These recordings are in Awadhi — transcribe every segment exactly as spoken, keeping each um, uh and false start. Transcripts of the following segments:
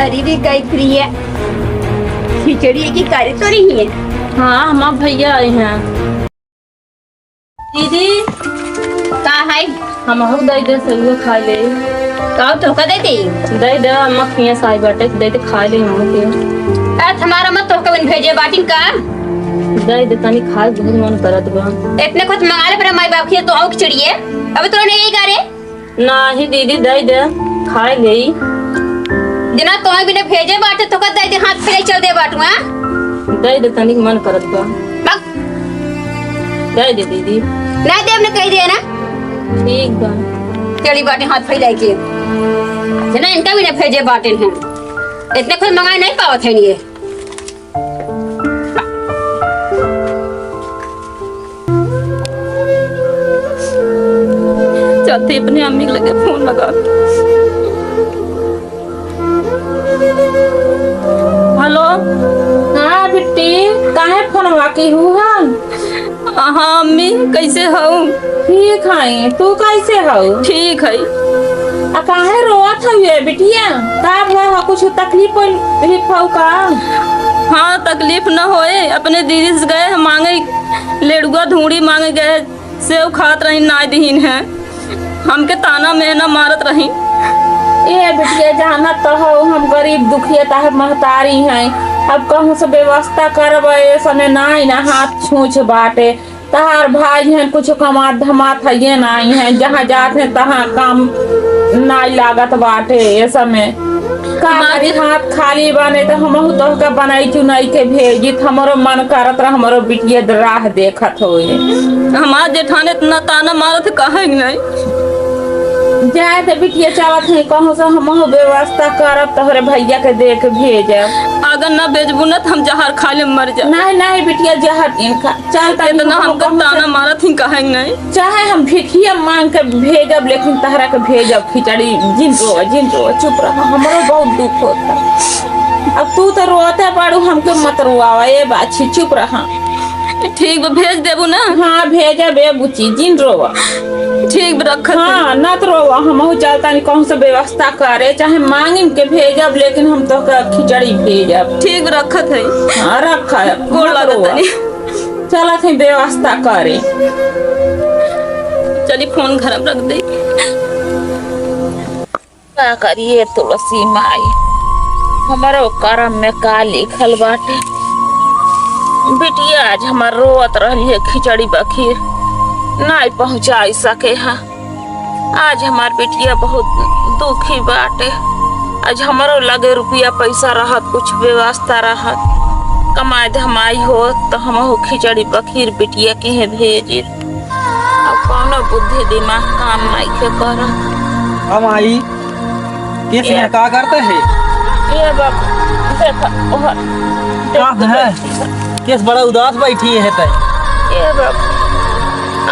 अरे रे, गायत्री है। खिचड़ी की कारी तो नहीं है। हाँ, हमार भैया आए हैं। दीदी। का है? हमहू दे दे, सही खाइ ले। का तोहका दे दे? दे दे, अम्मा खिया साई बाटे, दे दे, खाइ ले हमहू के। ए, हमार अम्मा तोहका बिन भेजे बाटिन का? दे दे, तनी खाइ बहुत मन करत बा। इतने खुद मंगा ले, पर माई बाप खिया तो आओ खिचड़िए। अबे तोरा नहीं यही का रे? नाही दीदी, दे दे, खाइ लेई। जना तोहे बिना भेजे बाटे, तोका दे दे, हाथ फैलाई चल दे बाटू, हाँ? दे दे, तनिक मन करत बा। बक। दे दे दीदी। ना देब ना कहि दे ना। ठीक बा। चली बाटे हाथ फैलाई के। जना इनका बिना भेजे बाटे हैं। इतने खुद मंगाए नहीं पावत है ये। चलते अपने अम्मी के लगे फोन लगा। हेलो। हाँ बिट्टी, काहे फोनवा की हू हन? हाँ अम्मी, कैसे हऊ? ठीक हई, तू कैसे हऊ? ठीक हई। आ काहे रोवत हऊ ये बिटिया? का भय हो, कुछ तकलीफ तकलीफ हऊ का? हाँ, तकलीफ न होए, अपने दीदी से गए हैं मांगे, लेड़ुआ धूड़ी मांगे गए, सेव खात रही, नाय दिहिन है, हमके ताना मेहना मारत रही। ए बिटिया, जानत तो हऊ, हम गरीब दुखिया ताहे महतारी हैं, अब कहूँ से व्यवस्था करब, ए समय नाई ना हाथ छूछ बाटे। तहार भाई हैं, कुछ कमात धमात हइये नाई हैं, जहाँ जात हैं, तहाँ काम नाई लागत बाटे ए समय। का हमार करी, हाथ खाली बा, नहीं तो हमहू तोहका बनाई चुनाई के भेजित, हमरो मन करत रह, हमरो बिटिया राह देखत होए। हमार जेठान इतना ताना मारत, कहे नहीं। जाए तो बिटिया, चलत है, कहूँ से हमहू व्यवस्था करब, तोहरे भैया के दे के भेजब। अगर ना भेजबू ना, तो हम जहर खा ले, मर जा। नहीं, नहीं बिटिया, जहर इनका चल तनी इतना हमको कहूँ से ताना मारत ही, कहे नहीं। चाहे हम भिखिया मांग के भेजब, लेकिन तहरा के भेजब खिचड़ी। जिन रो, जिन रो, चुप रह, हमरो बहुत दुख होता। अब तू तो रोते बाड़ू, हमके मत रोआवा, ए बाछी, चुप रहा। ठीक बा, भेज देबू ना? हाँ, भेजब ए बुची, जिन रोवा। ठीक बा, रखत हई। हाँ, नत रोवा, हमहू चलतानी कहूँ से व्यवस्था करे, चाहे मांगिन के भेजब, लेकिन हम तोहके खिचड़ी भेजब। ठीक बा, रखत हई। हाँ, रखा है, गोड़ मत लागत रोवा। तनी। चलत है व्यवस्था करे। चली फोन घर में रख दे। का करिए तुलसी माई, हमरो करम में का लिखल बाटे। बिटिया आज हमार रोवत रहली है, खिचड़ी बखीर नाई पहुँचाई सके है। आज हमार बिटिया बहुत दुखी बाटे। आज हमरो लगे रुपया पैसा रहत, कुछ व्यवस्था रहत, कमाई धमाई होत, तो हमहू खिचड़ी बखीर बिटिया के हैं भेजित। अब कौनो बुद्धि दिमाग काम नइखे करत। हम आई, किस ये में का करते है? ये बाबू, देखा, ओह, का देख, है? देख। किस बड़ा उदास बैठी है तै? ये बाबू,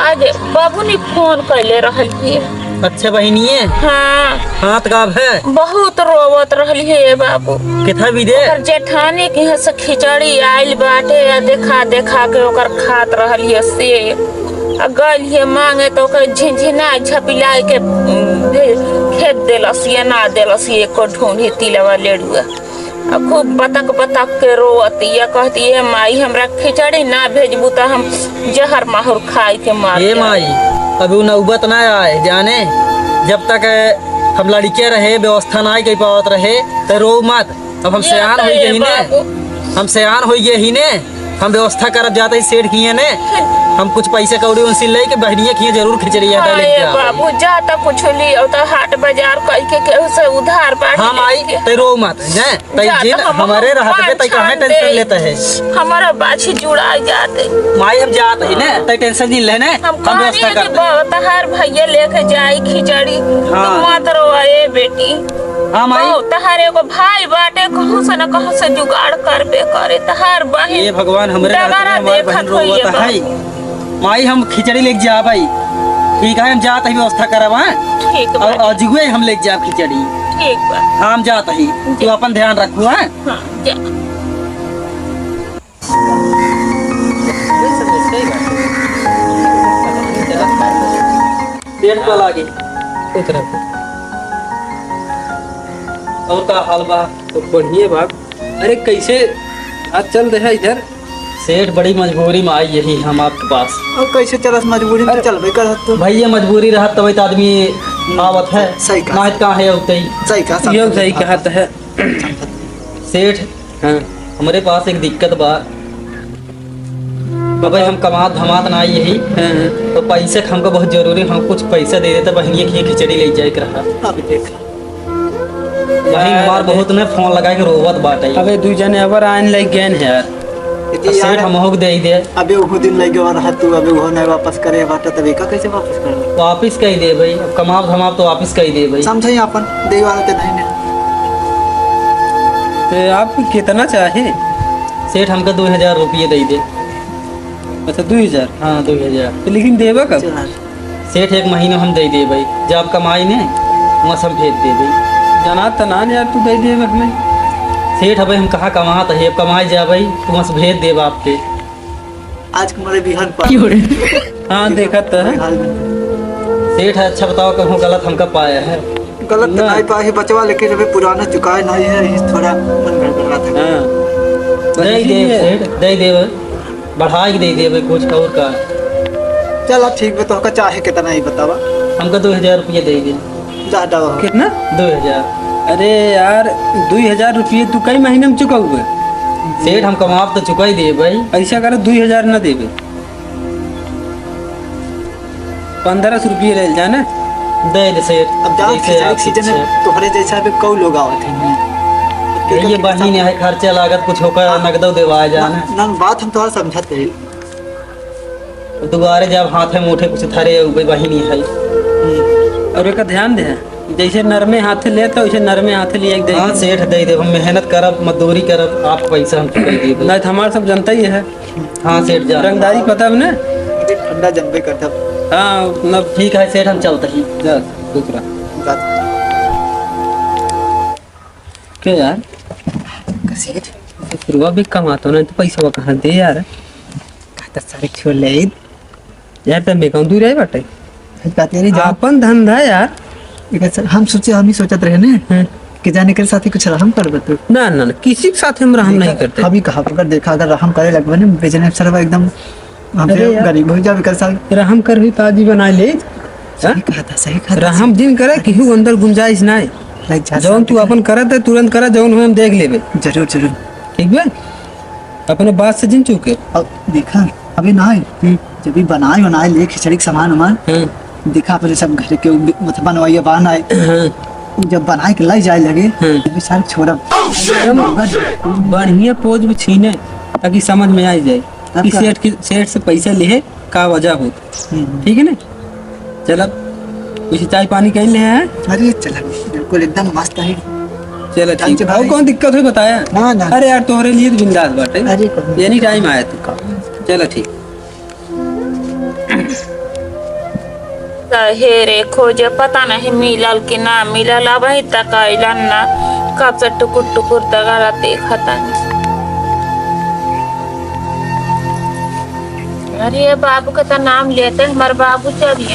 आज बाबू ने फोन कैले रहल है। अच्छा बहिनिये? हाँ। हाँ, त का भे? बहुत रोवत रहली है बाबू। किथा भी दे? ओकर जेठानी के यहाँ से खिचड़ी आइल बाटे, आ देखा देखा के ओकर खात रहली है से। आ गइल है मांगे त ओकर झिनझिना झपिलाए के, उम, दे-, खेद देलस, ये ना देलस, ये एको ढूंढी तिलवा लेड़ुआ। आ खूब बतक बतक के रोवतिया, कहती, "ए माई, हमरा खिचड़ी ना भेजबू त हम जहर माहुर खाई के मर ए जाई।" माई, अभी उ नौबत ना आए, जाने, जब तक हम लड़के रहे, व्यवस्था ना कर पावत रहे, त रो मत। अब हम ये सयान तो होई ए गई ने, बाबू। हम सयान होई गई ही ने, हम व्यवस्था करब जात ही सेठ किए ने, हम कुछ पैसा कौड़ी उनसे लेके बहनिया किए जरूर खिचड़ी आटा हाँ, लेके ए जाब। बाबू, जा त कुछ लियो, त हाट बाजार कई के केहू से उधार बांट हाँ माई, लेके। तै रो मत, हैं? तै जा, जिन तो हम हमारे रहत बे, तै काहे टेंशन लेत है? हमारा बाछी जुड़ा जाते। माई, हम जात ही ने, तै टेंशन जिन ले ने, हम हम व्यवस्था कहनी है कि करते। बा-, तहार भैया लेके जाई खिचड़ी, हाँ। तो मत रोवा ए बेटी। हाँ, माई। बा-, तहार एगो भाई बाटे, कहूँ से न कहूँ से जुगाड़ करबे करे। तहार बहिन ए भगवान, हमरे रहत डगरा में हमार देखत बहिन होइए रोवत है। बाबू। माई, हम खिचड़ी लेके जाबै। ठीक है, हम जात ही व्यवस्था करब, हाँ? ठीक बा। और, और जिगुए हम लेके जाब खिचड़ी। ठीक बा। हाँ, हम जात ही। जी। तू अपन ध्यान रखू, हाँ? हाँ, जा। पेट पर लागे। उतरा। और का हाल बा? तो बढ़िया बा। अरे, कैसे आज चल रहा इधर? सेठ, बड़ी मजबूरी में आई यही हम आपके पास। और कैसे चलस मजबूरी में? अरे, चलबे करत तू। भैया, मजबूरी रहत तबे तो आदमी आवत है। सही कहा। नाहित कहाँ है उतई। सही कहा, यो समझ सही कहा। कहत है। सेठ, हाँ। हमरे पास एक दिक्कत बा। अबे हम कमात धमात ना यही, हाँ। तो पैसे के हमको बहुत जरूरी, हम कुछ पैसा दे देते, बहनिया के खिचड़ी ले जाए के रहा। अब देख। बहन हमार बहुत ने फोन लगा के रोवत बाटे। अबे दू जने अबर आइन लग गए हैं यार। इतनी तो सेठ यार, हमहू के दे ही दे। अबे उहो दिन लग गया रहा तू, अबे उहो नहीं वापस करे बाटा, तब एका कैसे वापस कर? वापस कही दे भाई, अब कमाब धमाब तो वापस कही दे भाई। समझे अपन, दे वाला ते नहीं ने। तो आपको कितना चाहे? सेठ, हमका दो हजार रुपये दे दे। अच्छा, दो हजार? हाँ, दो हजार। तो लेकिन देबा कब? चार। सेठ, एक महीना हम दे देबे, जब कमाई ने, वहाँ से हम भेज देबे। जना तना ने यार, तू दे देबे हमें। सेठ, अबे हम कहाँ कमात है, अब कमाई जाबे, तो वहाँ से भेज देबे आपके। आज के मारे बिहान पर। हाँ, देखत तो है। हाल में। सेठ, अच्छा बताओ, कहूँ गलत हमका पाया है? गलत तो ना। नहीं पाए है बचवा, लेकिन अबे पुराना चुकाए नहीं है, ये थोड़ा मन गड़बड़ा था। हाँ। बस दे दे इसीलिए। सेठ, दे दे, बढ़ा के दे देबे कुछ और का। चला ठीक बा, तोहका चाहे कितना ही बतावा। हमका दो हजार रुपये दे दे। ज्यादा हो। कितना? दो हजार। अरे यार, दो हजार रुपये तू कई महीने में चुकाउबे? सेठ, हम कमाब तो चुका ही देबे। ऐसा करो, दो हजार ना देबे, पन्द्रह सौ रुपये ले जाना। दे दे सेठ। अब जाओ, जैसे खिचड़ी आप सीजन में इच्छा। तोहरे जैसा भी कऊ लोग आवत हैं। ये बहिन है, खर्चा लागत कुछ होकर हाँ। नगदो देवा जाना। ना, ना, बात हम तोहरा समझत है। दुबारे जब हाथ में उठे कुछ थरे, उ बहिन ही है। हम्म। और एक ध्यान दे, जैसे नरमे हाथे लेता, वैसे नरमे हाथे लिए एक दे। हाँ सेठ, दे दे, हम मेहनत करब, मजदूरी करब, आप पैसा हम दे देब। नहीं तो हमारा सब जनता ही है। हाँ सेठ जान। रंगदारी पता है ना? अरे ठंडा जनबे करता। हाँ, मतलब ठीक है सेठ, हम चलते ही। जा, दूसरा। जा। क्या यार? का सेठ? शुरुआ भी कमातो ना, तो पैसा कहाँ दे यार? का तो सारे छोड़ ले। यार, तब मैं कहूँ, दूर आई बाटे। बात यार, ये जा- आपन धंधा यार। एक ऐसा हम सोचे, हम ही सोचत रहे ने हम्म। कि जाने के साथ ही कुछ रहम कर दे तू। ना, ना, ना, किसी के साथ हम रहम देखा, नहीं करते। हम ही कहा, अगर देखा, अगर रहम करे लगबे ने, बिजनेस सरवा एकदम हमसे अरे यार। गरीब हो जावे कर साथ। रहम कर भी ताजी बना ले। सही हाँ? कहा था, सही कहा था। रहम जिन करे, केहू अंदर गुंजाइश ना है। लाइक जा जौन तू सकते हैं। अपन करत है, तुरंत करा, जौन हम देख लेबे। जरूर, जरूर। ठीक बे? अपने बात से जिन चूके। अब देखा, अबे ना है। हम्म। जब भी बनाए, बनाए ले खिचड़ी के सामान वामान, हम्म। देखा अपने सब घर के उब-, मतलब बनवाइए, बान आए। हम्म। जब बनाए के लाई जाए लगे, हम्म। तभी सारे छोड़ा। एकदम बढ़िया पोज में छीने, ताकि समझ में आ जाए तब कि का? सेठ की, सेठ से पैसा लिए, का वजह हो। हम्म। ठीक है ना? चल, अब कुछ चाय पानी कहीं ले हैं? अरे, चल, बिल्कुल एकदम मस्त है। चल, चाय ठीक। चढ़ाई। और कौन दिक्कत हो, बताया? ना, ना। अरे यार, तोहरे लिए तो बिंदास बाटे। अरे, कोई any time आया तू। चल, ठीक। सहेरे खोजे, पता नहीं मिलल कि ना मिलल, अबहीं तक अइलन ना। कब से टुकुर टुकुर तगारा देखत हन। अरे बाबू के तो नाम लेते हमारे बाबू चलिए।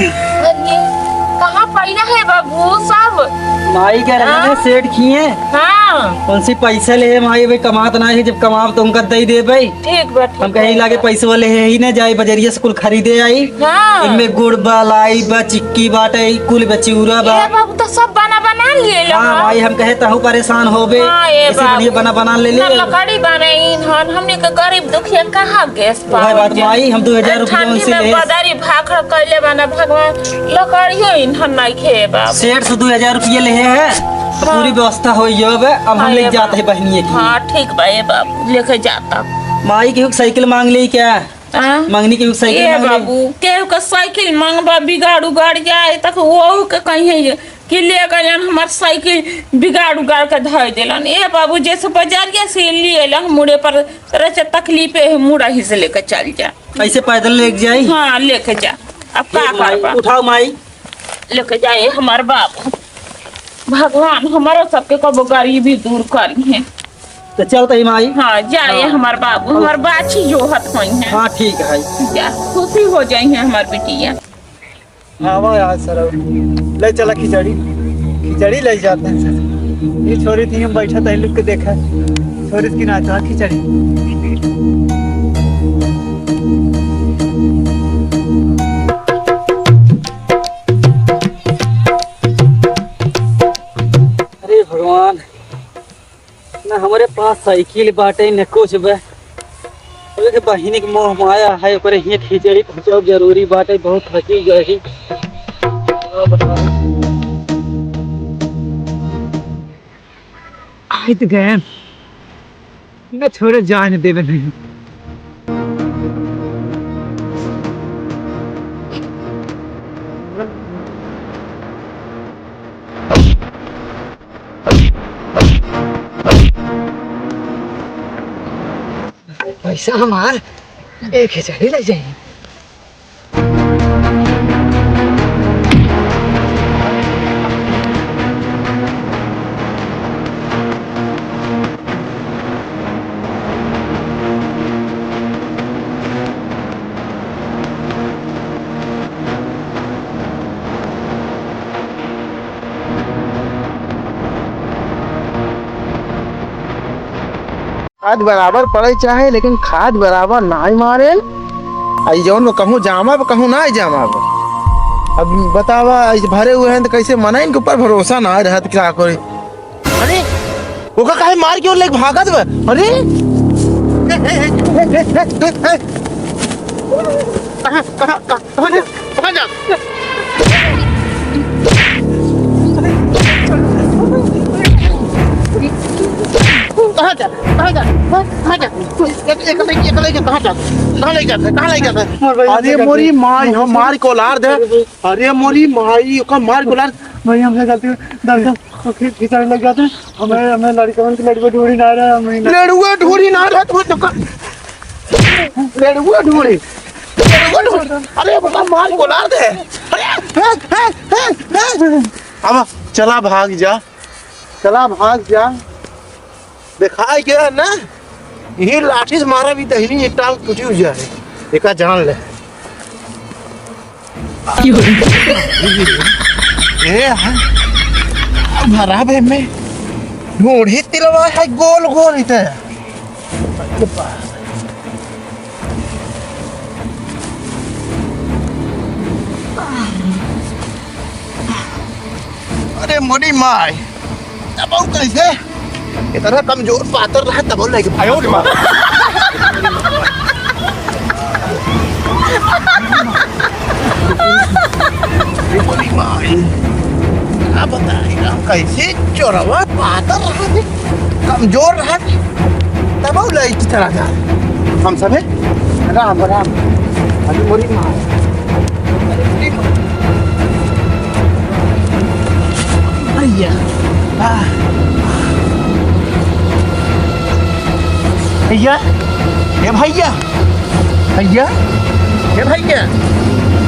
अरे कहाँ पइला है बाबू सब? माई के रहे हैं हाँ। सेठ किए। हाँ। उनसे पैसा ले है माई, भाई कमात ना है, जब कमाब तो उनका दे दे भाई। ठीक बा, ठीक हम कहीं बा। लागे पैसे वाले है ही ना, जाए बजरिया से कुल खरीदे आई। हाँ। इनमें गुड़ बा, लाई बा, चिक्की बाटे, कुल बा, चिउरा बा। ए बाबू तो सब बना बना लिए लो। हाँ भाई, हम कहे तहु परेशान होबे। हाँ, ए इसी बाबू। लिए बना बना ले ले। ना लकड़ी बने इन हन, हमने के गरीब दुखिया कहाँ गैस वही बात पावल जाए? माई, हम दो हजार रुपया ठंडी उनसे में ले। बदरी भाखड़ कैले बना भगवान, लकड़ियो इन्हन नहीं खे बाबू। सेठ से दो हजार रुपया ले है, तो हाँ। पूरी व्यवस्था हो ये बे, अब हम हाँ, ले ये जाते हैं बाबू। बहनिए की। हाँ, ठीक बा, ये बाबू, लेके जाता। माई केहू के साइकिल मांग ले क्या? हाँ? मंगनी केहू के साइकिल ये मांग ले? बाबू, केहू के साइकिल मांगबा, बिगाड़ उगाड़ जाए, तक वो के कहीं है ये। कि ले गइलन हमार साइकिल बिगाड़ उगाड़ के धर देलन। ए बाबू, जैसे बजरिया से ले अइलन, मुड़े पर रचे तकलीफ है, मुड़ा ही से लेके चल जा। ऐसे पैदल लेके जाई? हाँ, लेके जा। अब का ए माई, करबा? उठाओ माई। लेके जाए हमार बाबू। भगवान हमारा सबके कबो गरीबी दूर करी है। तो चलते ही माई। हाँ, जाए हाँ। हमार बाबू, हमार बाछी जोहत होई है। हाँ, ठीक है। जा, खुशी हो जाई है हमार बिटिया। हाँ, वाह यार सर, ले चला खिचड़ी, खिचड़ी ले जाते हैं सर। ये छोरी थी, हम बैठा था, लुक के देखा। छोरी की नाच, आँखी चढ़ी। अरे भगवान, ना हमरे पास साइकिल बाटे, न कुछ बा। ओके, बहिनी के मोह माया है, ओकरे हियाँ खींचे ही पहुँचाओ जरूरी बाटे, बहुत थकी गए ही। आइत गए, न छोड़े जाए न देवे नहीं। पैसा हमार एक हजार ही ले जाइए। खाद बराबर पड़े चाहे, लेकिन खाद बराबर नाहीं मारे। आ ई जौन कहूँ जामा बा, कहूँ नाहीं जामा बा। अब बतावा, ऐसे भरे हुए हैं तो कैसे मनइन के ऊपर भरोसा नाहीं रहत, क्या करे? अरे, ओका काहे मार के ओर लेके भागत बा? अरे, ए, ए, ए, कहाँ, कहाँ, कहाँ? कहाँ जा? कहाँ जा? कहाँ जा? हाँ, कहाँ जा? एक, एक लेके, एक लेके कहाँ जा? कहाँ लेके जाता है? कहाँ लेके जाता है? अरे मोरी माई, हम मार के औलाद है। अरे मोरी माई, ओका मार के औलाद। भाई, हमसे गलती हुई। दर्द, खी-, खींचने लग जाते हैं। हमें, हमें लड़कन की लड़ुआ ढूंढी ना रहा, हमें ना। लड़ुआ ढूंढी ना रहा, तुम्हें तो कर-, लड़ुआ ढूंढी, लड़ुआ ढूंढी। अरे, बता, मार बोला दे। अरे, हे, हे, हे, हे। अब चला, भाग जा, चला, भाग जा। देखाई गया ना, यही लाठी से मारा भी दहिनी एक टांग टूटी हुई है, एका जान ले। ए, हाँ। भरा बे में। ढूंढी तिलवा है गोल गोल इते। अरे मोरी माई, तब कैसे? इतना कमजोर पातर रहा, तब लेके आयो रे माँ। अरे मोरी माई, का बताई हम, कैसे चोरवा पातर रहा, कमजोर रहा, तब लेके चला जा। हम सबे राम राम। अरे मोरी माँ। भैया। आह। भैया। ए भैया। भैया। ए भैया।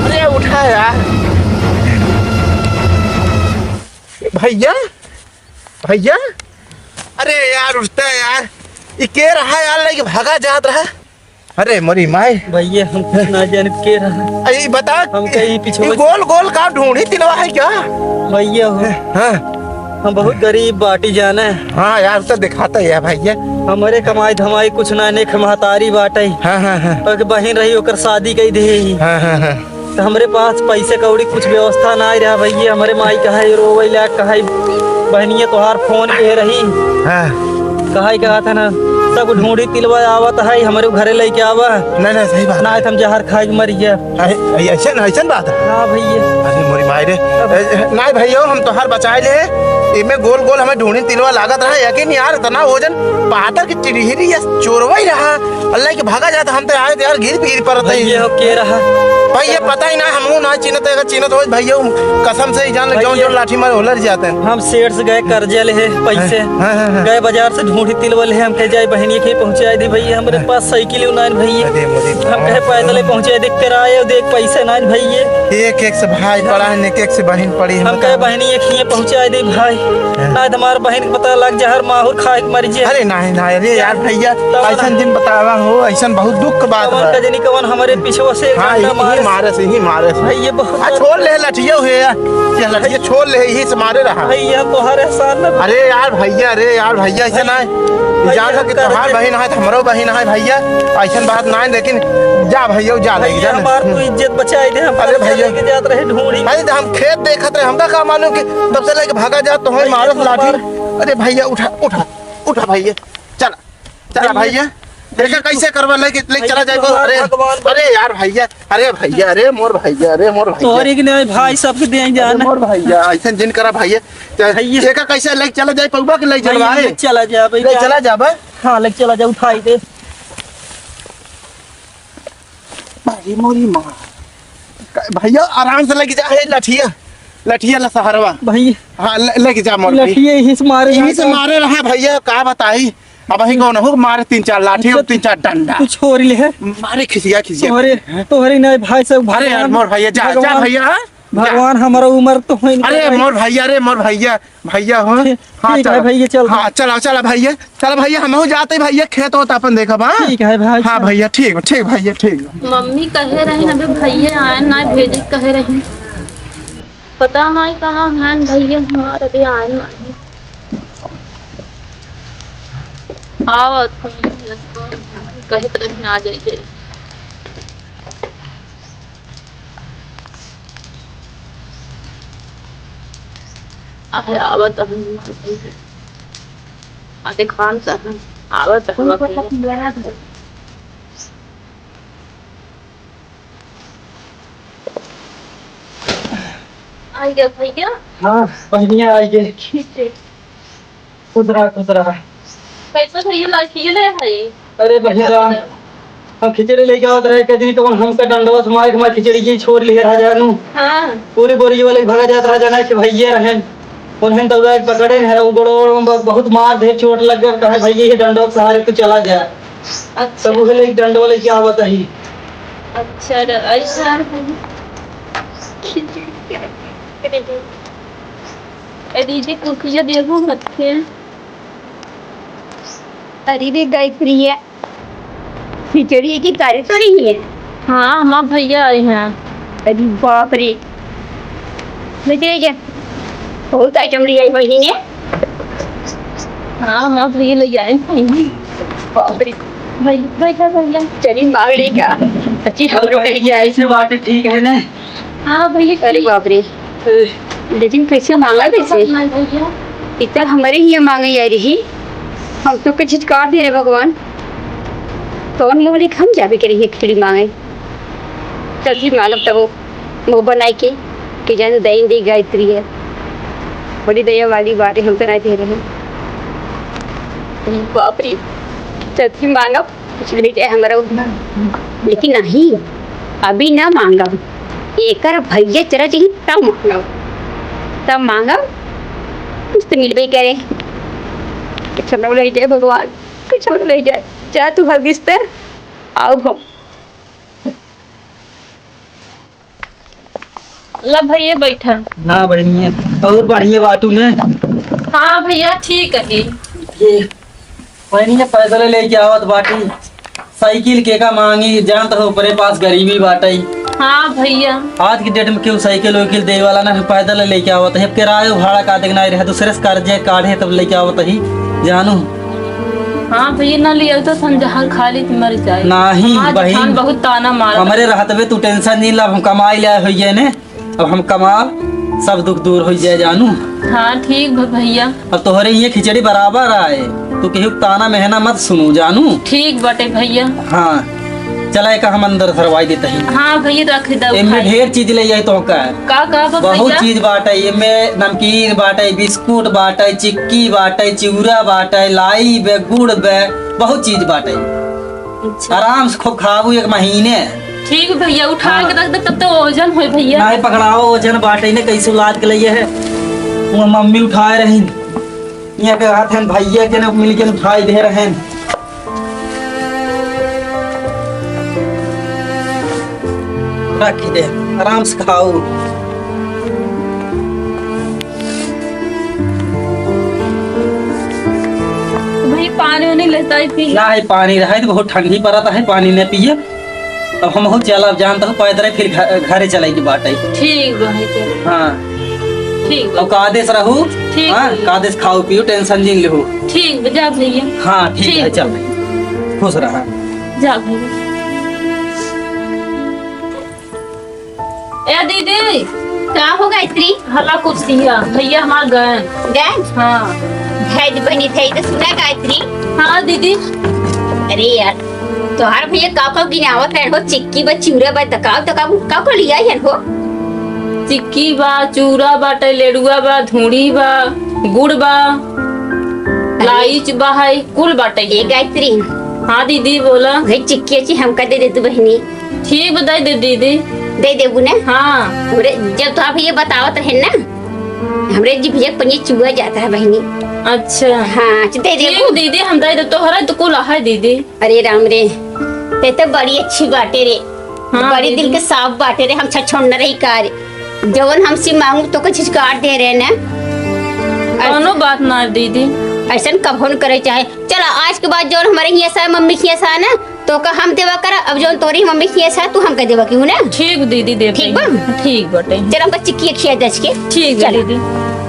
अरे उठा यार। ए भैया। भैया। अरे यार उठता यार। ई के रहा यार, लेके भागा जात रहा। अरे मोरी माई। भैया, हम कुछ ना जाने के रहा। अरे, ई बता, हमका ई पिछवा ई गोल गोल का ढूंढी तिलवा है क्या? भैया हो। हाँ। हम बहुत गरीब बाटी जाने। हाँ यार, तो दिखाता है भैया। हमरे कमाई धमाई कुछ ना, नेक महतारी बाटे। हाँ, हाँ, हाँ। और बहिन रही, ओकर शादी कई दे। हाँ, हाँ, हाँ। तो हमरे पास पैसे कौड़ी कुछ व्यवस्था ना रहा भैया। हमरे माई कहे रोवे ला, कहे बहनिया तोहार फोन पे रही। हाँ। कहे कहा था ना, सब ढूंढी तिलवा आवत है, हमरे घरे लेके आवा। नहीं, नहीं, सही बात ना है। तो हम जहर खाए के मर गया। अरे, अरे, ऐसन, ऐसन बात है? हाँ भैया। अरे मोरी माई रे। ए, ए, नहीं भैया, हम तोहार बचाए ले। इमे गोल गोल हमें ढूंढी तिलवा लागत रहा, यकीन यार, इतना वजन पातर की टिरहिरी या चोरवा ही रहा। अल्लाह के भागा जाता, हम तो आए थे यार, गिर गिर पड़त है। भैया हो के रहा? भाई, ये पता ही ना, हमहू ना चिन्हत है, अगर चिन्हत हो भैया, कसम से ही जान ले, जौन भैया। जौन लाठी मारे होलर जाते हैं। हम सेठ से गए कर्जा ले है पैसे, हाँ, हाँ, हाँ, हाँ। गए बाजार से ढूंढी तिलवा ले, हम कहे जाए बहनिया के पहुंचाए दी भैया, हमरे हाँ। पास साइकिल ना है भैया, अरे, मुझे हम कहे पैदल ही पहुंचाए दे, किराए और देख पैसे ना है भैया। एक एक से भाई पड़ा है, एक एक से बहन पड़ी है, हम कहे बहनिया के पहुंचाए दे भाई। ना तो हमार बहिन के पता लग जा, हर माहुर खाए के मर जे। अरे नाहीं, नाहीं, अरे यार भइया, तब ना। अइसन जिन बतावा हो, अइसन बहुत दुख के बात कवन बा। कजनी कवन हमरे पीछे से हाँ, डंडा यही मारे। मारे से, यही मारे से। भइया बहुत आ, छोड़ ले लठिया हुए यार, ये लठिया छोड़ ले, यही से मारे रहा। भइया तोहर एहसान न। अरे यार भइया, अरे यार भइया, अइसन नाहीं। भइया, जान कि तोहार बहिन है, हमरो बहिन है भइया, अइसन बात नाहीं, लेकिन जा भइया, जा, भइया, लेके जा ना। हमार तू इज्जत बचाई दे, हम अरे भइया। लेके जात रहे ढूंढी। अरे, तो हम खेत देखत रहे, हमका का मालूम कि तब से लेके भागा जा, तो हमारे मारत लाठी। अरे भइया, उठा, उठा, उठा भइया, चला, चला भइया। भइया। देखा कैसे करवा लेके, लेके चला जाए। अरे, भगवान। अरे यार भइया, अरे भइया, अरे मोर भइया, अरे मोर भइया। तोहरे के नहीं भाई, सबके दे अरे जाना। मोर भइया, अइसन जिन करा भइया। भइया। देखा कैसे लेके चला जाए, पौवा के लेके चलवा भइया, है। लेके चला जा, भइया। लेके चला जा बे। हाँ, लेके चला जा, उठाई दे। भाई मोरी माँ। भइया, आराम से लेके जा, हे लठिया, लठिया ला सहारवा। भइया। हाँ, ले, लेके जा मोर भाई। लठिया यही से मारे यही से रहा। मारे रहा भइया, का बताई। अब वही कौन हो, मारे तीन चार लाठी और तीन चार डंडा। कुछ हो रही है। मारे खिसिया, खिसिया। तोहरे, हैं? तोहरे नहीं भाई सब अरे यार, भगवान, मोर भइया, जा, जा भगवान, भइया, हाँ? जा। भगवान, हमारा उम्र तो है नहीं अरे भाई। मोर भइया, अरे मोर भइया, भइया हो। ठीक, हाँ, ठीक है चला। भइया, चल। हाँ, चला, चला भइया, चला भइया, हमहू जाते भइया, खेत होत अपन देखब, हाँ? ठीक है भाई, हाँ चल। भइया, ठीक, ठीक भइया, ठीक। मम्मी कहे रही, अबे भइया आए ना, भेजे कहे रही। पता नहीं कहाँ हैं भइया हमार, अभी आए नहीं। आवत हैं, कहे तो रही आ जाइए। अरे आवत हैं, अरे खान साहब, आवत हैं। आ गया भइया। हाँ, बहिनिया आ गए। खींचे। खुश रहा, खुश रहा। कैसे भइया लड़की ले है? अरे भइया, हम खिचड़ी लेके आवत रहे, कजनी तो हमका डंडवा से मारे के हमार खिचड़ी की छोड़ लिए रहा जानू। हाँ। पूरी बोरी वाले भगा जात रहा जाना कि भइया रहन। उन्हें तो उधर पकड़े हैं, वो गोड़ो, गोड़ो में ब-, बहुत मार दे, चोट लग गया, कहा भइया ये डंडवा के सहारे तू चला जा। अच्छा। तब उहे लेके डंडवा लेके आवत ही। अच्छा, र-, ऐसा है। ए दीदी, कुछ ये देखो मत के। अरे रे गायत्री है, खिचड़ी की तारीफ हो रही है। हाँ, हमार भइया आए हैं। अरे बाप रे, खिचड़ी के बहुत आइटम ले आई बहिनी। हाँ, हमार भइया ले आए हैं। बाप रे, भाई, बैठा भइया। चली मांग ली का? सच्ची हमरो भइया ऐसे बात ठीक है ना? हाँ भइया, अरे ठीक। बाप रे। लेकिन कैसे मांगा कैसे? इतना हमारे ही मांगे आ रही, हम तो कुछ काट दे रहे भगवान। कौन मोहरे हम जाबे के रही खिचड़ी मांगे? तब भी मांगब तब वो बनाए के कि जान दई दी गायत्री है, बड़ी दया वाली बात है, हम तो नहीं दे रहे। बाप रे, तब भी मांगब। कुछ मिल जाए हमरा उ-, लेकिन नहीं, अभी ना मांगब। एकर भइया चला जाई तब मांगब, तब मांगब। कुछ तो मिलबे करे। कुछ हमरा ले जाए भगवान, कुछ हमरा ले जाए। जा तू हर बिस्तर, आओ हम। ला भइया बैठा। ना बहिनिया, और बढ़िया बाटू ने? हाँ भइया, ठीक है। ये बहिनिया पैदल लेके आवत बाटी, साइकिल के का मांगी, जानत हो ओकरे पास गरीबी बाटे। हाँ भइया। आज की डेट में केहू साइकिल वाइकिल देवे वाला ना, पैदल लेके आवत है। अब किरायो भाड़ा का देख ना रहे, दूसरे से कर्जे काढ़े तब लेके आवत ही, जानू। हाँ भइया, ना लिया तो हम जहर खा ली तो मर जाए। नाही हमार बहिन, जेठान बहुत ताना मारा। हमरे रहत बे तू टेंशन नहीं ला, हम कमाई ले होइए ने। अब हम कमा, सब दुख दूर होइ जाए जानू। हाँ ठीक बा भइया। अब तोहरे ये खिचड़ी बराबर आए, तू केहू ताना मेहना मत सुनू जानू। ठीक बाटे भइया। हाँ, चला एक हम अंदर धरवाई देते ही। हाँ भइया, रख दे एमे उठाई। ढेर चीज ले जाए तो का? का का बा बहुत भइया? चीज बाटे, एमे नमकीन बाटे, बिस्कुट बाटे, चिक्की बाटे, चिउरा बाटे, लाई बे, गुड़ बे, बहुत चीज बाटे। अच्छा। आराम से खूब खाबू एक महीने। ठीक भइया, उठा हाँ। के रख दे, तब तो वजन होई भइया। नाही पकड़ाओ, वजन बाटे ने, कैसे लाद के लइए है। वो मम्मी उठाए रही, यहाँ के हाथ हैं भइया के ने मिल के उठाई दे रहे हैं। रखी दे, आराम से खाओ। पानी वानी लेता ही पी। ना है पानी रहे तो बहुत ठंडी पड़त है, पानी न पिए। अब हम बहुत चला, अब जानता हूँ पैदल फिर घ-, घरे चले की बात है। ठीक बा, है चल। हाँ। ठीक बा। अब कादेस रहू। ठीक हाँ, बा। कादेस खाओ पियो, टेंशन जिन लेहू। ठीक बा, जा भैया। हाँ, ठीक ठीक है, बा। चल। खुश रहा। जा भैया। ए दीदी। का हो गायत्री? हला कुछ दिया, भैया हमार गए। गए? हाँ। भेज बनी थे तो सुना गायत्री। हाँ दीदी। अरे यार, तोहार भैया का का गिनावत रहे हो? चिक्की बा, चूरा बा, दकाव दकाव का का लिया है हो? चिक्की बा, चूरा बाटे, लेड़ुआ बा, धूड़ी बा, गुड़ बा, अरे। लाइच बा है, कुल बाटे। ए गायत्री। हाँ दीदी बोला। भाई चिक्की अच्छी हमका दे दे तू बहनी। ठीक बा, दे दे दीदी। दे देबू ना? हाँ। हमरे जब तोहार भैया बतावत रहे ना, हमरे जी भैया पनिया चुआ जाता है बहनी। अच्छा। हाँ, अच्छा, दे ठीक देबू। दीदी, हम दे दे, तोहरा तो कुल है दीदी। अरे राम रे, ते तो बड़ी अच्छी बाटे रे। हाँ, बड़ी दीदी। दिल के साफ बाटे रे, हम छछोड़ न रही का रे। जवन हमसे मांगू तो कुछ झिझकार दे रहे ना। कौनो बात ना दीदी। ऐसन कभो न करे चाहे। चला, आज के बाद जौन हमरे हियाँ सा, मम्मी के हियाँ सा ना, तो का हम देवा करा, अब जौन तोरी मम्मी के हियाँ सा, तू हमका देवा की हूँ ना। ठीक दीदी, दे ठीक बा? ठीक बटे। चल, हमका चिक्की खिया दस के। ठीक बा चला। दीदी।